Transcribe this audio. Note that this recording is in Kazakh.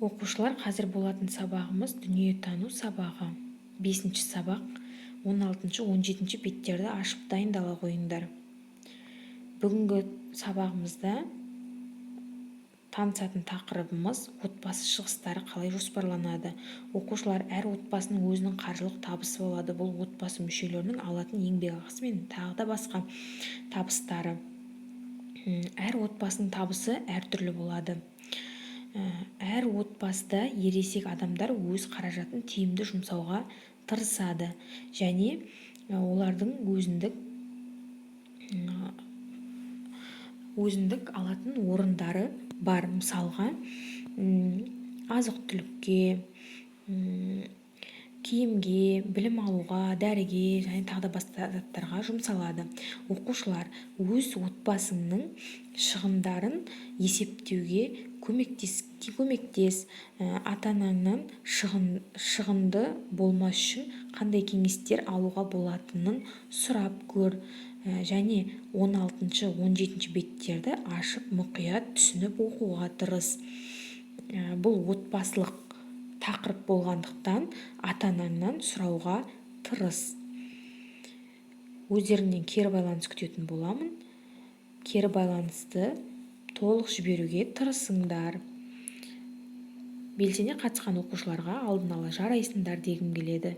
Оқушылар, қазір болатын сабағымыз дүниетану сабағы, бесінші сабақ. 16-, 17 беттерді ашып, дайындала қойыңдар. Бүгінгі сабағымызда танысатын тақырыбымыз: отбасы шығыстары қалай жоспарланады? Оқушылар, әр отбасының өзінің қаржылық табысы болады. Бұл отбасы мүшелерінің алатын еңбекақысы мен тағы да басқа табыстары. Әр отбасының табысы әртүрлі болады. Әр отбасыда ересек адамдар өз қаражатын тиімді жұмсауға тырысады және олардың өзіндік алатын орындары бар. Мысалға, азық түлікке, киімге, білім алуға, дәріге және тағы да басқа заттарға жұмсалады. Оқушылар, өз отбасыңның шығындарын есептеуге көмектес. Ата анаңнан шығынды болмас үшін қандай кеңестер алуға болатынын сұрап көр және 16, 17 беттерді ашып, мұқият түсініп оқуға тырыс. Бұл отбасылық тақырып болғандықтан, ата анаңнан сұрауға тырыс. Өздеріңнен кері байланыс күтетін боламын. Кері байланысты толық жіберуге тырысыңдар. Белсене қатысқан оқушыларға алдын ала «жарайсыңдар» дегім келеді.